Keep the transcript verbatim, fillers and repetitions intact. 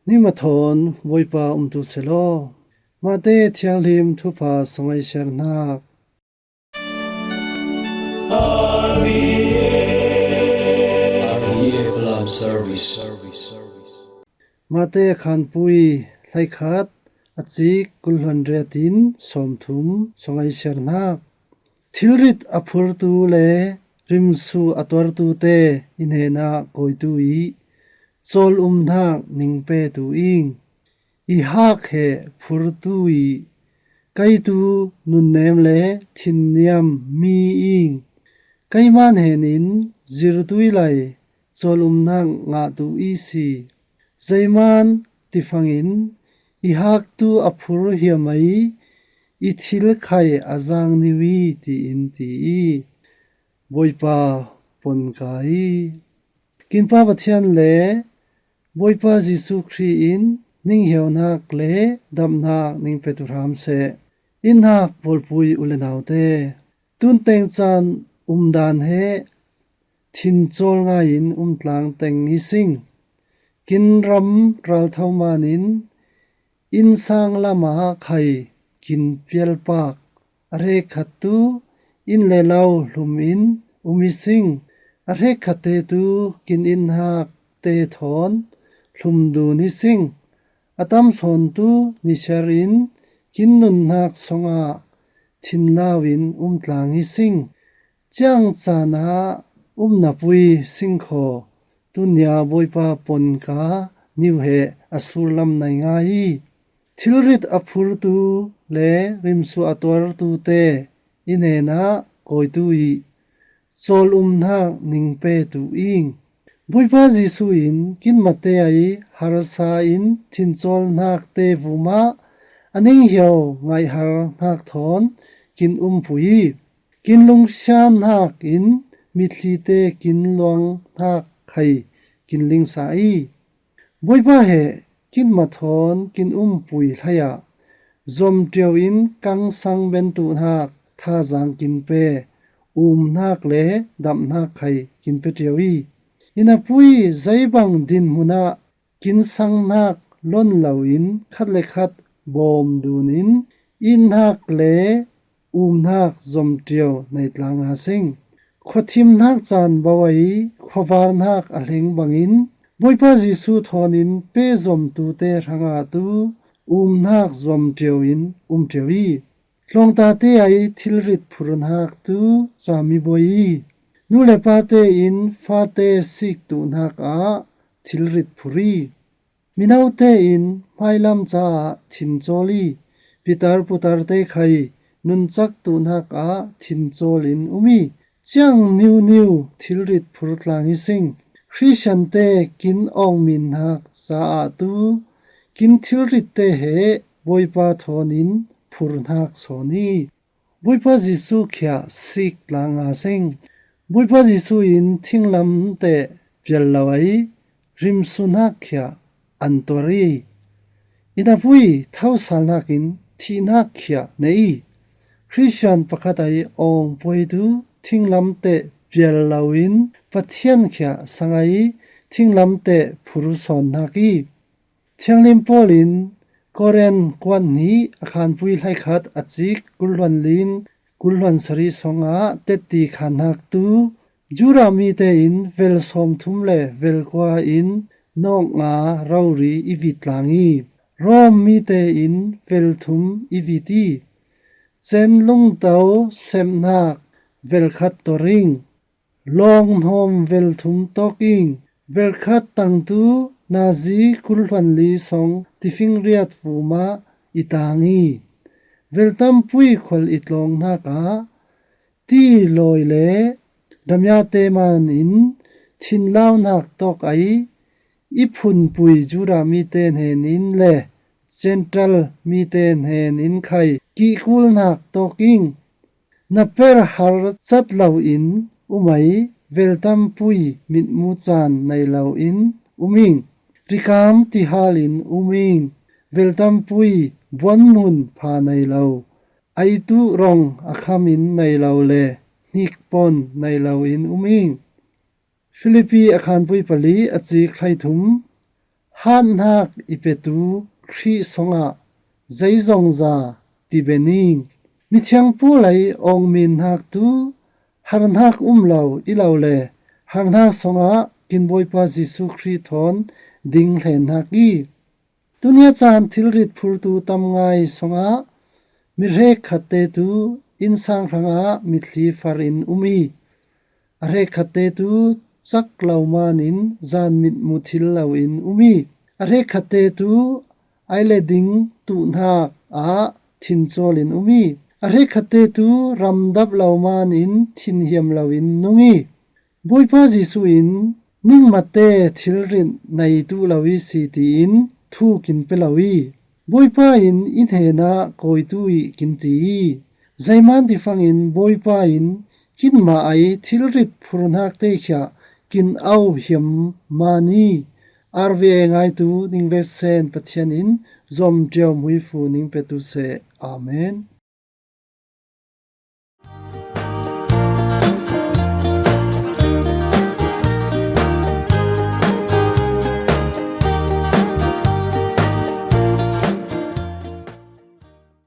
Nima thawn Bawipa umtu selaw. Mate thianghlim thupha sawngaisernak. Mate a khanpui hleikhat a cik kulhluan riat in sawmthum sawngaisernak. Thilrit a phurtu le rimsu a tuartute i hnenah kawitu i cawl umnak ningpetu ing. I hak he phurtu i kaitu nunnem le thinniam mi ing. Keimah hnenin zirtui lai cawl umnak ngahtu i si. Zeiman tifangin i haktu a phur hiam ai i thil khai a zang niu i tiin ti i. Bawipa ponka i. Kinpa Pathian le Bawipa Jesuh Khrih in ninghiaunak le damhnak ningpetu hram seh. Inhak pawlpui u le naute, tunteng caan umdan he thincawl ngaiin umtlang teng hi sing. Kin ram raltho manin innsang lamah khai kin pialpak. A hrekkhattu inn le lo hlumin um hi sing. A hrekkhatte tu kin innhakte thawn hlumdun hi sing. A tamsawntu nisiarin kin nunhnak songah thinlau in umtlang hi sing. Ciang caan ah umnapui singkhaw tunia Bawipa ponka niu he a sullam nai ngai i. Thilrit a phurtu le rimsu a tuartute i hnenah kawitu i cawl umnak ningpetu ing. Bawipa Jesuh in kinmate ai harsa in thincawl hnak te vumah a ninghiau ngaihhar hnak thawn kin umpui i. Kin lungsian hnak in mitlite kin luang hnak khai kin lingsa i. Bawipa he kinma thawn kin umpui hleiah zomṭio in kangsang bentuhnak thazang kin pe, umhnak le damhnak khai kin pe ṭio i. Innapui zeibang dinhmun ah kin sanghnak lon loin khat le khat bawm dunin innhnak le umhnak zomṭio nei tlang a sing. Khuathimhnak caan bo ai khuavarhnak a hleng bangin Bawipa Jesuh thawnin pehzomtute hrangah tu umhnak zomṭio in umṭio i. Tlawngtate ai thilrit phurhnak tu camibuai i. Nu le pate in fate siktuhnak ah thilrit phur i. Minote in hmailam caah thincawl i. Pitar putarte khai nuncak tuhnak ah thincawl in um i. Ciang niuniu thilrit phurtlang i sing. Khristiante kin awngminhnak caah tu kin thilritte he Bawipa thawnin phurhnak sawn i. Bawipa Jesuh khiah sik tlang a sing. Bawipa Jesuh in thinglamteh pial lo ai rimsuhnak khiah an tuar i. Innapui thosalhnak in thihnak khiah nei i. Khristian pakhat ai awngpuaitu thinglamteh pial loin Pathian khiah sang ai thinglamteh phursawnhnak i. Thianghlim Paul in Korin kuat hnih a khanpui hleikhat a cik kulhluan lin kulhluan sarih songah tetti khanhnak tu Judah mite in vel sawmthum le vel kua in nawknga rori i vit tlang i. Rom mite in vel thum i vit i. Cen lungto semhnak vel khat toring. Lawng hnawm vel thum tawk ing. Vel khat tangtu nazi kulhluan li song tifing riat vumah i tang i. Vel tampui khual i tlawng hnakah ti lawi le damiate man in thinlauhnak tawk ai i phunpui Judah mite hnenin le Gentile mite hnenin khai kihkulhnak tawk ing. Na per har cat loin um ai vel tampui mitmu caan nei loin um ing. Rikam tihal in um ing. Vel tampui buanhmun pha nei lo, aitu rong a kham in nei lo le hnikpon nei loin um ing. Filipi a khanpui pali a cik hleithum. Haatnak i petu Khrih songah zeizongza tibe ning. Mithiang Paul ei awngmin hnak tu harnak um lo i lo le harnak songah kin Bawipa Jesuh Khrih thawn ding hlenak i. Tunia caan thilrit phurtu tam ngai songah mi hrekkhatte tu innsang hrangah mitthli far in um i, a hrekkhatte tu cak lo manin zan mit mu thil lo in um i, a hrekkhatte tu ai le ding tuhnak ah thincawl in um i, a hrekkhatte tu ramdap lo manin thinhiam lo in nung i, Bawipa Jesuh in ningmate thilrit nei tuh lo i si tiin thu kin pe lo i, Bawipa in i hnenah kawitu i kin ti i, zeiman ti fangin Bawipa in kinmah ei thilrit phurnak te khiah kin au hiam mani. R V A ngaitu ningveksen Pathian in zom ṭiau muifu ning petu seh. Amen.